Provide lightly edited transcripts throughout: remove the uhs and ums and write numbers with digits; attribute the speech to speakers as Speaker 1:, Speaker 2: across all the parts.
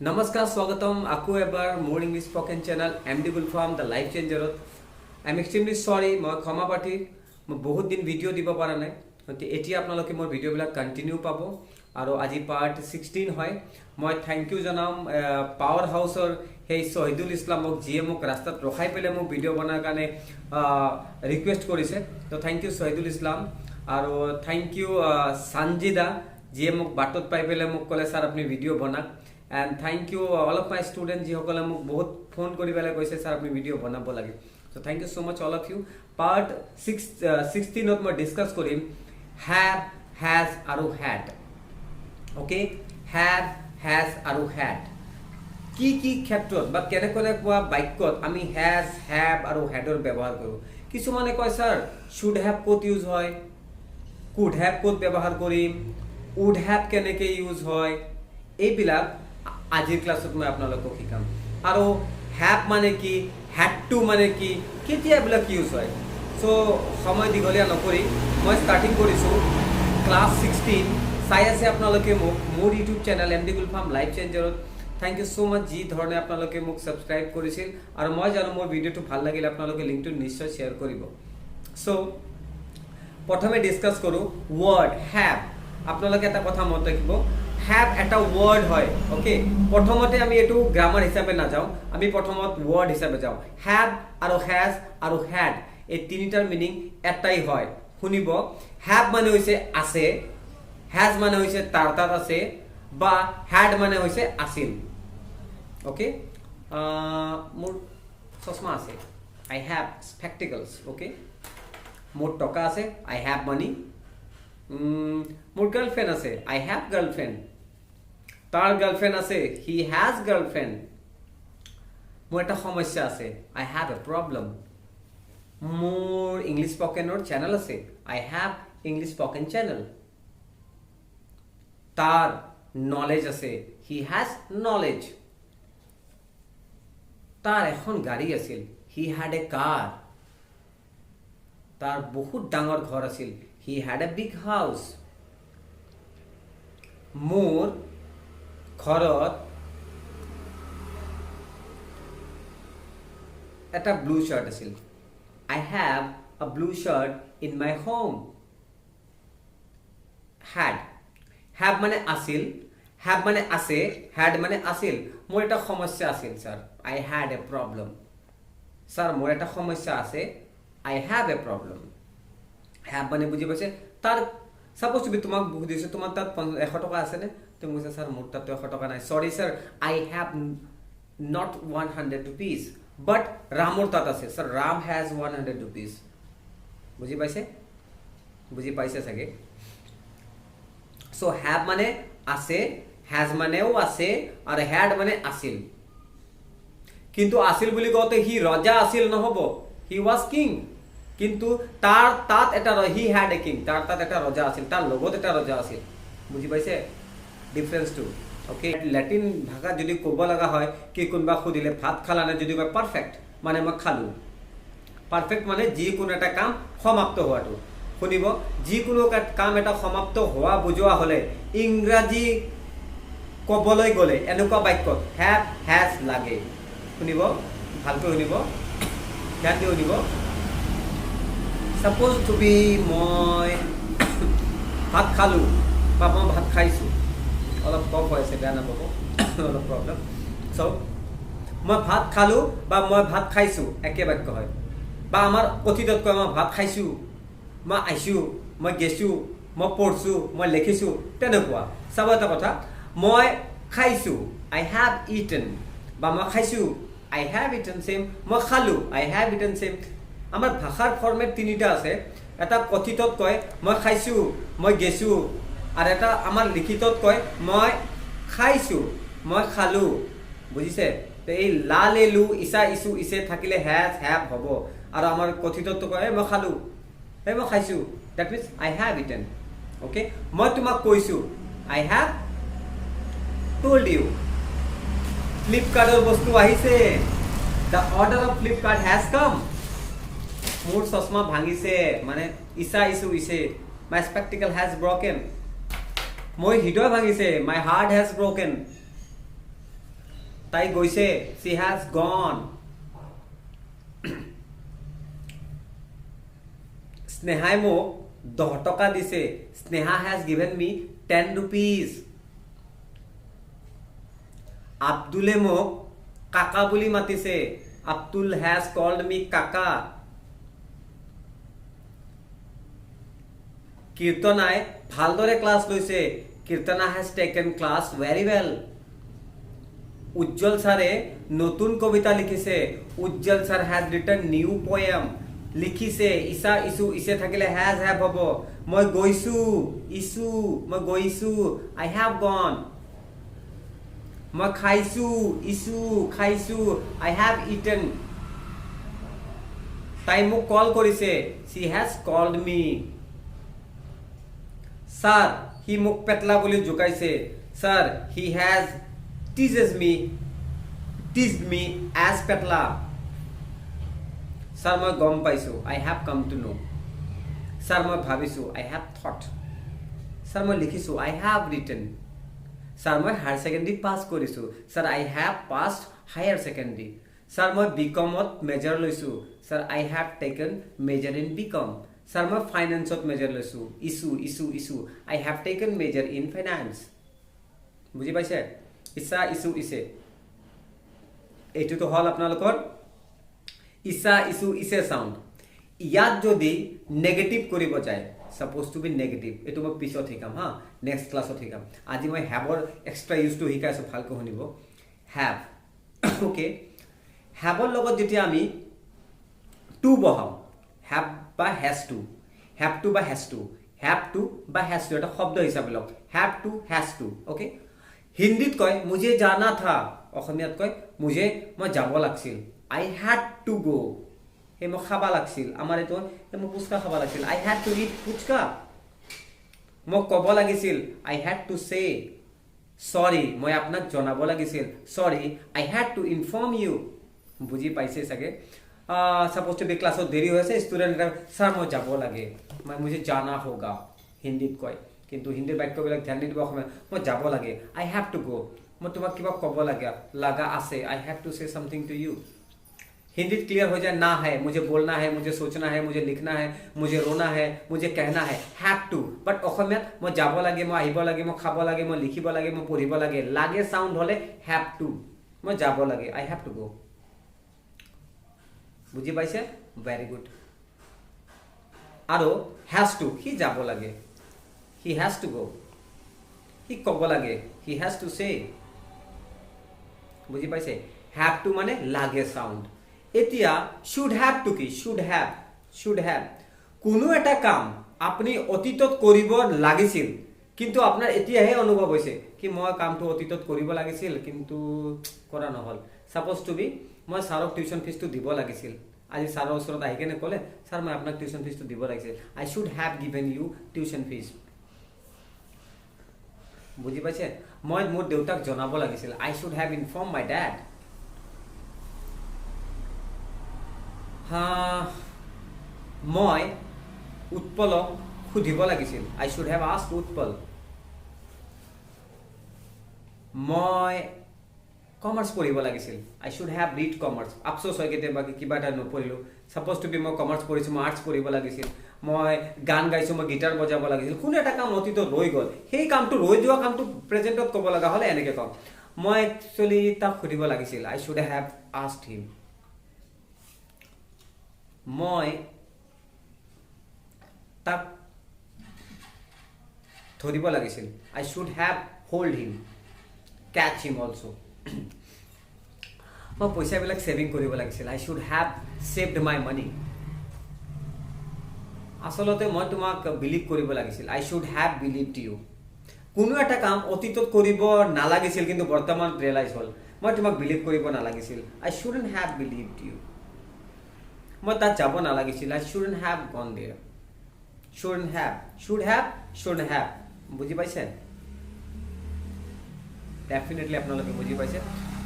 Speaker 1: নমস্কাৰ, স্বাগতম আকৌ এবাৰ মোৰ English spoken channel M D Gulfam the life চেঞ্জাৰত। I am extremely sorry, মই ক্ষমা প্ৰাৰ্থী, মই বহুত দিন ভিডিঅ' দিব পৰা নাই। গতিকে এতিয়া আপোনালোকে মোৰ ভিডিঅ'বিলাক কণ্টিনিউ পাব আৰু আজি পাৰ্ট 16 হয়। মই thank U জনাম পাৱাৰ হাউচৰ সেই শ্বহিদুল ইছলামক, যিয়ে মোক ৰাস্তাত ৰখাই পেলাই মোক ভিডিঅ' বনোৱাৰ কাৰণে ৰিকুৱেষ্ট কৰিছে। তো thank U Shahidul Islam আৰু thank U Sanjida, যিয়ে মোক বাটত পাই পেলাই মোক ক'লে, "ছাৰ, আপুনি video' বনাক।" And thank you all of my student, যিসকলে মোক বহুত ফোন কৰি পেলাই কৈছে, "ছাৰ, আপুনি ভিডিঅ' বনাব লাগে।" So thank you so much, all of you. Part 16ত মই ডিছকাছ কৰিম have, has আৰু হেড। অ'কে, have, has আৰু হেড কি কি ক্ষেত্ৰত বা কেনে কেনেকুৱা বাক্যত আমি হেজ, have আৰু হেডৰ ব্যৱহাৰ কৰোঁ। কিছুমানে কয়, "ছাৰ, should have ক'ত ইউজ হয়? Could have ক'ত ব্যৱহাৰ কৰিম? উড have কেনেকৈ ইউজ হয়?" এইবিলাক আজিৰ ক্লাছত মই আপোনালোকক শিকাম। আৰু have মানে কি, হেড টু মানে কি, কেতিয়া এইবিলাক ইউজ হয়। চ' সময় দীঘলীয়া নকৰি মই ষ্টাৰ্টিং কৰিছোঁ ক্লাছ 16। চাই আছে আপোনালোকে মোক মোৰ YouTube channel M D Gulfam life চেঞ্জাৰত। Thank you so মাছ, যি ধৰণে আপোনালোকে মোক ছাবস্ক্ৰাইব কৰিছিল। আৰু মই জানো মোৰ ভিডিঅ'টো ভাল লাগিলে আপোনালোকে লিংকটো নিশ্চয় শ্বেয়াৰ কৰিব। চ' প্ৰথমে ডিছকাছ কৰোঁ ৱৰ্ড have. আপোনালোকে এটা কথা মনত ৰাখিব, have এটা ৱৰ্ড হয়। অ'কে, প্ৰথমতে আমি এইটো গ্ৰামাৰ হিচাপে নাযাওঁ, আমি প্ৰথমত ৱৰ্ড হিচাপে যাওঁ। Have আৰু হেজ আৰু হেড, এই তিনিটাৰ মিনিং এটাই হয়। শুনিব, have মানে হৈছে আছে, হেজ মানে হৈছে তাৰ তাত আছে বা হেড মানে হৈছে আছিল। অ'কে, মোৰ চশমা আছে, I have spectacles. Okay, মোৰ টকা আছে, I have money. মোৰ গাৰ্লফ্ৰেণ্ড আছে, I have girlfriend. তাৰ গাৰ্লফ্ৰেণ্ড আছে, he has girlfriend. মোৰ এটা সমস্যা আছে, I have a problem. মোৰ ইংলিছ স্পকেনৰ চেনেল আছে, I have English spoken channel. তাৰ নলেজ আছে, he has knowledge. তাৰ এখন গাড়ী আছিল, he had a car. তাৰ বহুত ডাঙৰ ঘৰ আছিল, he had a big house. মোৰ ঘৰত এটা ব্লু চাৰ্ট আছিল, I have a blue shirt in my home. Had, have মানে আছিল, have মানে আছে, হেড মানে আছিল। মোৰ এটা সমস্যা আছিল sir, I had a problem. Sir, মোৰ এটা সমস্যা আছে, I have a problem. Have মানে বুজি পাইছে? তাৰ চাপ'জ তুমি তোমাক সুধিছোঁ, তোমাৰ তাত 100 টকা আছেনে? তুমি কৈছা, "ছাৰ, মোৰ তাততো 100 টকা নাই। Sorry sir, I have not ₹100." But ৰামৰ তাত আছে, "Sir, Ram has ₹100." বুজি পাইছে? বুজি পাইছে চাগে। চ' have মানে আছে, হেজ মানেও আছে আৰু হেড মানে আছিল। কিন্তু আছিল বুলি কওঁতে সি ৰজা আছিল নহ'ব, he was king. কিন্তু তাৰ তাত এটা, he had a king, তাৰ তাত এটা ৰজা আছিল, তাৰ লগত এটা ৰজা আছিল। বুজি পাইছে ডিফাৰেঞ্চটো? অ'কে, লেটিন ভাষাত যদি ক'ব লগা হয় কি, কোনোবা সুধিলে ভাত খালানে, যদি কয় পাৰফেক্ট, মানে মই খালোঁ। পাৰফেক্ট মানে যিকোনো এটা কাম সমাপ্ত হোৱাটো। শুনিব, যিকোনো কাম এটা সমাপ্ত হোৱা বুজোৱা হ'লে ইংৰাজী ক'বলৈ গ'লে এনেকুৱা বাক্যত have, has লাগে। শুনিব, ভালকৈ শুনিব, ধ্যান দি শুনিব। ছাপ'জ টু বি মই ভাত খালোঁ বা মই ভাত খাইছোঁ। অলপ কফ হৈ আছে, বেয়া নাপাব, অলপ প্ৰব্লেম। চ' মই ভাত খালোঁ বা মই ভাত খাইছোঁ একে বাক্য হয়। বা আমাৰ কথিতত কয়, মই ভাত খাইছোঁ, মই আহিছোঁ, মই গেছোঁ, মই পঢ়িছোঁ, মই লিখিছোঁ, তেনেকুৱা। চাব, এটা কথা, মই খাইছোঁ, I have eaten, বা মই খাইছোঁ, I have eaten, same. মই খালোঁ, I have eaten, same. আমাৰ ভাষাৰ ফৰ্মেট তিনিটা আছে। এটা কথিতত কয় মই খাইছোঁ, মই গেছোঁ, আৰু এটা আমাৰ লিখিতত কয় মই খাইছোঁ, মই খালোঁ। বুজিছে? তো এই লা, লে, লু, ইচা, ইচু, ইচে থাকিলে হেজ, have হ'ব। আৰু আমাৰ কথিতত কয়, এই মই খালোঁ, এই মই খাইছোঁ, that means I have eaten. Okay, মই তোমাক কৈছোঁ, I have told you. ফ্লিপকাৰ্টৰ বস্তু আহিছে, the order of Flipkart has come. মোৰ চশমা ভাঙিছে মানে ইচা, ইচু, ইচে, my spectacle has broken. মোৰ হৃদয় ভাঙিছে, my heart has broken. তাই গৈছে, she has gone. স্নেহাই মোক 10 টকা দিছে। Sneha has given me 10 rupees. আব্দুলে মোক কাকা বুলি মাতিছে। Abdul has called me kaka. কীৰ্তনাই ভালদৰে ক্লাছ লৈছে। Kirtana has taken class very well. উজ্জ্বল ছাৰে নতুন কবিতা লিখিছে। Ujjwal sir has written new poem. লিখিছে, ইছা, ইছু, ইছে থাকিলে হেজ, have হ'ব। মই গৈছো, ইছু, মই গৈছো, I have gone. মই খাইছো, ইছু, খাইছো, I have eaten. তাই মোক কল কৰিছে। She has called me. Sir, সি মোক পেটলা বুলি জোকাইছে। Sir, he has teased me as Petla. Sir, মই গম পাইছোঁ। I have come to know. Sir, মই ভাবিছোঁ। I have thought. Sir, মই লিখিছোঁ। I have written. Sir, মই হায়াৰ ছেকেণ্ডেৰী পাছ কৰিছোঁ। Sir, I have passed higher secondary. Sir, মই বি কমত মেজৰ লৈছোঁ। Sir, I have taken major in B Com. Sir, মই ফাইনেন্সত মেজৰ লৈছোঁ। Issue, issue, issue, I have taken major in finance. বুজি পাইছে? ইছা, ইছু, ইছে। এইটোতো হ'ল আপোনালোকৰ ইছা, ইছু, ইছে চাউণ্ড। ইয়াত যদি নেগেটিভ কৰিব যায়, ছাপ'জ টু বি নেগেটিভ, এইটো মই পিছত শিকাম, হা, নেক্সট ক্লাছত শিকাম। আজি মই হেভৰ এক্সট্ৰা ইউজটো শিকাইছোঁ, ভালকৈ শুনিব। Have, okay, হেভৰ লগত যেতিয়া আমি টু বহাওঁ, have বা হেজ টু, have to বা হেজ টু, have to বা হেজ টু, এটা শব্দ হিচাপে লওক, have to, has to, okay. হিন্দীত কয় मुझे जाना था, অসমীয়াত কয় मुझे, মই যাব লাগছিল, I had to go. সেই মই খাবা লাগছিল, আমাৰ এইটো, সেই মই পুচকা খাব লাগছিল, I had to eat puchka. মোক ক'ব লাগিছিল, I had to say. Sorry, মই আপোনাক জনাব লাগিছিল। Sorry, I had to inform you. বুজি পাইছে চাগে। ছাপ'জ টু বি ক্লাছত দেৰি হৈ আছে, ষ্টুডেণ্ট এটা, ছাৰ, মই যাব লাগে, মই मुझे जाना होगा, হিন্দীত কয়, কিন্তু হিন্দীৰ বাক্যবিলাক ধ্যান নিদিব। অসমীয়া, মই যাব লাগে, I have to go. মই তোমাক কিবা ক'ব লাগে, লগা আছে, I have to say something to you. হিন্দীত ক্লিয়াৰ হৈ যায়, ना है, मुझे बोलना है, मुझे सोचना है, मुझे लिखना है, मुझे रोना है, मुझे कहना है, have to. বাট অসমীয়াত মই যাব লাগে, মই আহিব লাগে, মই খাব লাগে, মই লিখিব লাগে, মই পঢ়িব লাগে, লাগে চাউণ্ড হ'লে have to. মই যাব লাগে, I have to go. বুজি পাইছে? Very good. আৰু হেজ টু, সি যাব লাগে, he has to go. সি ক'ব লাগে, he has to say. বুজি পাইছে? Have to মানে লাগে চাউণ্ড। এতিয়া should have to কি? Should have, should have, কোনো এটা কাম আপুনি অতীতত কৰিব লাগিছিল, কিন্তু আপোনাৰ এতিয়াহে অনুভৱ হৈছে কি মই কামটো অতীতত কৰিব লাগিছিল, কিন্তু কৰা নহ'ল। ছাপ'জ টু বি মই ছাৰক টিউশ্যন ফিজটো দিব লাগিছিল। আজি ছাৰৰ ওচৰত আহি কেনে ক'লে, ছাৰ, মই আপোনাক টিউশ্যন ফিজটো দিব লাগিছিল, I should have given you tuition fees. বুজি পাইছে? মই মোৰ দেউতাক জনাব লাগিছিল, I should have inform my dad. হা, মই উৎপলক সুধিব লাগিছিল, I should have asked Utpal. মই কমাৰ্চ পঢ়িব লাগিছিল, I should have read commerce. আফচোচ হয় কেতিয়াবা কি কিবা এটা নপঢ়িলোঁ। ছাপ'জ টু বি মই কমাৰ্চ পঢ়িছোঁ, মই আৰ্টছ পঢ়িব লাগিছিল। মই গান গাইছোঁ, মই গীটাৰ বজাব লাগিছিল। কোনো এটা কাম অতীতত ৰৈ গ'ল, সেই কামটো, ৰৈ যোৱা কামটো প্ৰেজেণ্টত ক'ব লগা হ'লে এনেকৈ কম, মই একচুৱেলি তাক সুধিব লাগিছিল, I should have asked him. মই তাক ধৰিব লাগিছিল, I should have hold him, catch him also. মই পইচাবিলাক ছেভিং কৰিব লাগিছিল, I should have saved my money. আচলতে মই তোমাক বিলিভ কৰিব লাগিছিল, I should have believed you. কোনো এটা কাম অতীতত কৰিব নালাগিছিল, কিন্তু বৰ্তমান ৰিয়েলাইজ হ'ল, মই তোমাক বিলিভ কৰিব নালাগিছিল, I shouldn't have believed you. মই তাত যাব নালাগিছিল, I shouldn't have gone there. Shouldn't have, should have, should have, বুজি পাইছে? ডেফিনেটলি আপোনালোকে বুজি পাইছে।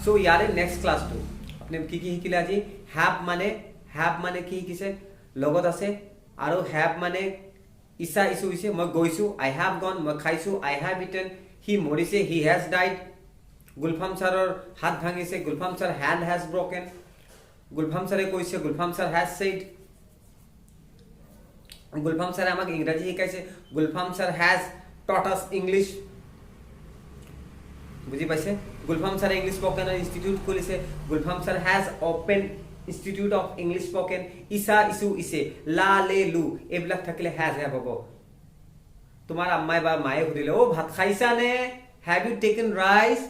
Speaker 1: চ' ইয়াৰে নেক্সট ক্লাছটো আপুনি কি কি শিকিলে আজি? Have মানে, have মানে কি শিকিছে? লগত আছে আৰু have মানে ইচ্ছা, ইছু হৈছে। মই গৈছোঁ, I have gone. মই খাইছোঁ, I have eaten. সি মৰিছে, he has died. গুলফাম ছাৰৰ হাত ভাঙিছে, Gulfam sir hand has broken. Gulfam ছাৰে কৈছে, Gulfam sir has said. Gulfam ছাৰে আমাক ইংৰাজী শিকাইছে, Gulfam sir has taught us English. বুজি পাইছে? গুলফাম ছাৰে ইংলিছ স্পকেনৰ ইনষ্টিটিউট খুলিছে, Gulfam sir has open institute of English spoken. ইছা, ইছু, ইছে, লা, লে, লু, এইবিলাক থাকিলে হেজ, have হ'ব। তোমাৰ আম্মাই বা মায়ে সুধিলে, অ' ভাত খাইছানে? Have you taken rice?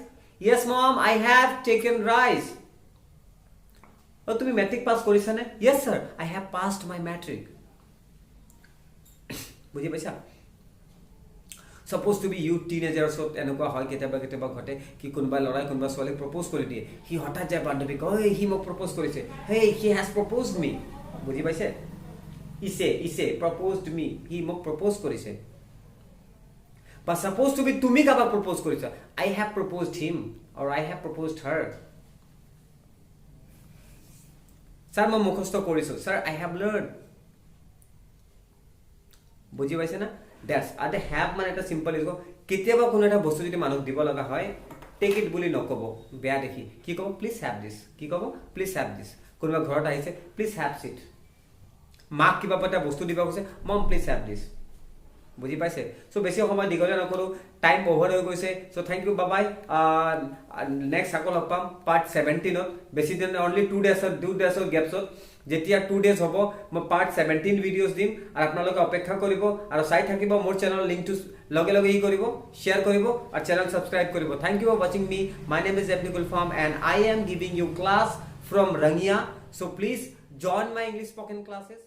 Speaker 1: Yes mom, I have taken rice. অ' তুমি মেট্ৰিক পাছ কৰিছানে? Yes sir, I have passed my matric. বুজি পাইছা? ছাপ'জ টু বি ইউ টিনেজাৰ্ছত এনেকুৱা হয়, কেতিয়াবা কেতিয়াবা ঘটে কি কোনোবা ল'ৰাই কোনোবা ছোৱালীক প্ৰপ'জ কৰি দিয়ে। সি হঠাৎ যায় বান্ধৱীক, ঐ, সি মোক প্ৰপ'জ কৰিছে, hey, he has propose me. বুজি পাইছে? ইছে ইছে প্ৰপ'জড মি, সি মোক প্ৰপ'জ কৰিছে। বা ছাপ'জ টু বি তুমি কাৰোবাক প্ৰপ'জ কৰিছা, I have proposed him or I have proposed her. Sir, মই মুখস্থ কৰিছোঁ। Sir, I have learn. বুজি পাইছে না? That's আৰু have মানে এটা চিম্পল ইউজ। কেতিয়াবা কোনো এটা বস্তু যদি মানুহক দিব লগা হয়, take it বুলি নক'ব, বেয়া দেখি। কি ক'ব? Please have this. কি ক'ব? Please have this. কোনোবা ঘৰত আহিছে, please have seat. মাক কিবা এটা বস্তু দিব কৈছে, mom, please have this. বুজি পাইছে? চ' বেছি সময় দীঘলীয়া নকৰোঁ, টাইম অভাৰ হৈ গৈছে। So thank you, bye. Next আকৌ লগ পাম পাৰ্ট 17ত। বেছি দিন অনলি 2 ডেজত, 2 ডেজৰ গেপছত। যেতিয়া 2 ডেজ হ'ব, মই পাৰ্ট 17 ভিডিঅ'জ দিম আৰু আপোনালোকে অপেক্ষা কৰিব আৰু চাই থাকিব। মোৰ চেনেলৰ লিংকটো লগে লগে ই কৰিব, শ্বেয়াৰ কৰিব আৰু চেনেল ছাবস্ক্ৰাইব কৰিব। Thank you for watching me. My name is MD Gulfam and I am giving you class from Rangia, so please join my English spoken classes.